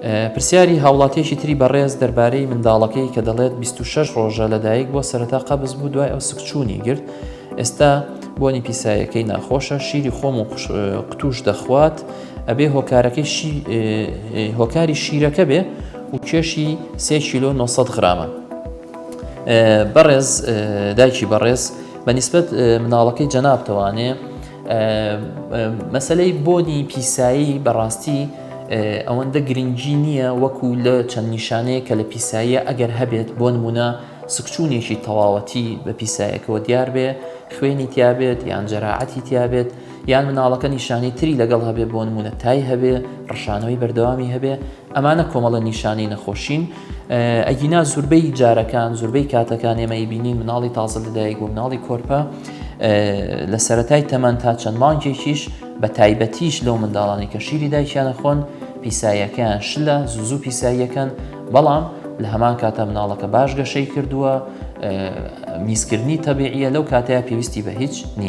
پرسیاری هاوڵاتیەکی تری بەڕێز دەربارەی منداڵەکەی کە دەڵێت 26 ڕۆژە لەدایک بووە سەرەتا قەبز بوو دوای ئەو سکچوونی گرت ئێستا بۆنی پیسایەکەی ناخۆشە شیری خۆم و قوتوش دەخوات ئەبێ هۆکارەکەی هۆکاری شیرەکە بێ و کێشی 3 کیلۆ 900 غرامە بەڕێز دایکی بەڕێز بە نیسبەت مناڵەکەی جەنابتەوانێ مەسەلەی بۆنی پیسایی بەڕاستی ئەوەندە گرنگی نییە وەکو لە چەند نیشانەیە کە لە پیساییە ئەگەر هەبێت بۆ نمونە سکچوونێکی تەواوەتی بە پیسایەکەوە دیار بێ خوێنی تیابێت یان جەراعەتی تیابێت یان مناڵەکە نیشانەی تری لەگەڵ هەبێ بۆ نمونە تای هەبێ ڕشانەوەی بەردەوامی هەبێ ئەمانە کۆمەڵە نیشانەی نەخۆشین ئەگینا زوربەی جارەکان زوربەی کاتەکان ئێمە ئەیبینین مناڵی تازە لەدایک بوو مناڵی کۆرپە لە سەتای تەمەن تا چەند مانگێکیش بە تایبەتیش لەو منداڵانی کە شیری دایکیانە خۆن پیساییەکەیان شلە زوو زوو پیساییەکەن بەڵام لە هەمان کاتە مناڵەکە باش گەشەی کردووە میزکردنی تەبیعیە لەو کاتەیە پێویستی بە هیچ نییە.